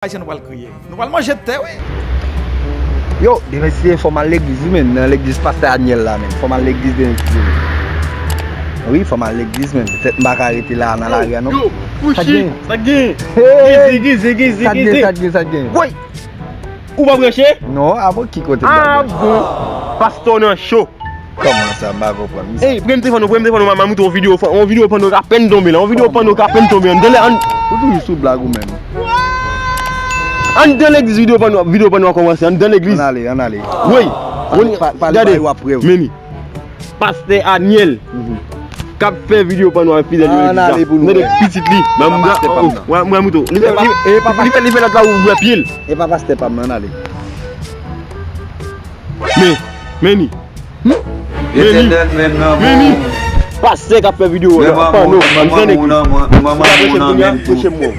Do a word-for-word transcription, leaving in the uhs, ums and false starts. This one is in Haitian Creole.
Ayisyen nou pral kriye. Nou pral manje tè, wi. Yo, demen si fò m al legliz, wi, men, nan legliz pastè Aniel la, men. Fò m al legliz demen si. Wi, fò m al legliz, men. Petèt m pa ka rete la nan lari a, non. Yo, Kushi, sa k gen? Sa k gen? Hey! Gizi, gizi, gizi, gizi. Sa k gen, sa k gen, sa k gen? Woy! Ou pa branche? Non, a bon, ki kote m pa branche? A bon. Pastè w nan cho. Kòman sa, m pa konprann. Ey, premye telefòn ou, premye telefòn ou, m a montre yon videyo, yon videyo panno k apèn tonbe la, yon videyo panno k apèn tonbe. Ann, ann. Ou toujou sou blag ou menm. Anndan legliz videyo panno, videyo panno a kòmanse, anndan legliz. Ann ale, ann ale. Wi. Pale, pale, pale w ap prèv. Meni. Pastè Aniel k ap fè videyo panno a fidèl yo legliz la. Ann ale pou nou wè. Tande pitit li. Mwen, mwen, mwen, mwen, li fè, li fè, li fè lòt la ouvè pye l. E pa pastè pa m nan, ann ale. Men, meni. Meni. Meni. Pastè k ap fè videyo panno. Ann tande. Ou pa preche m kounye a, preche m mò.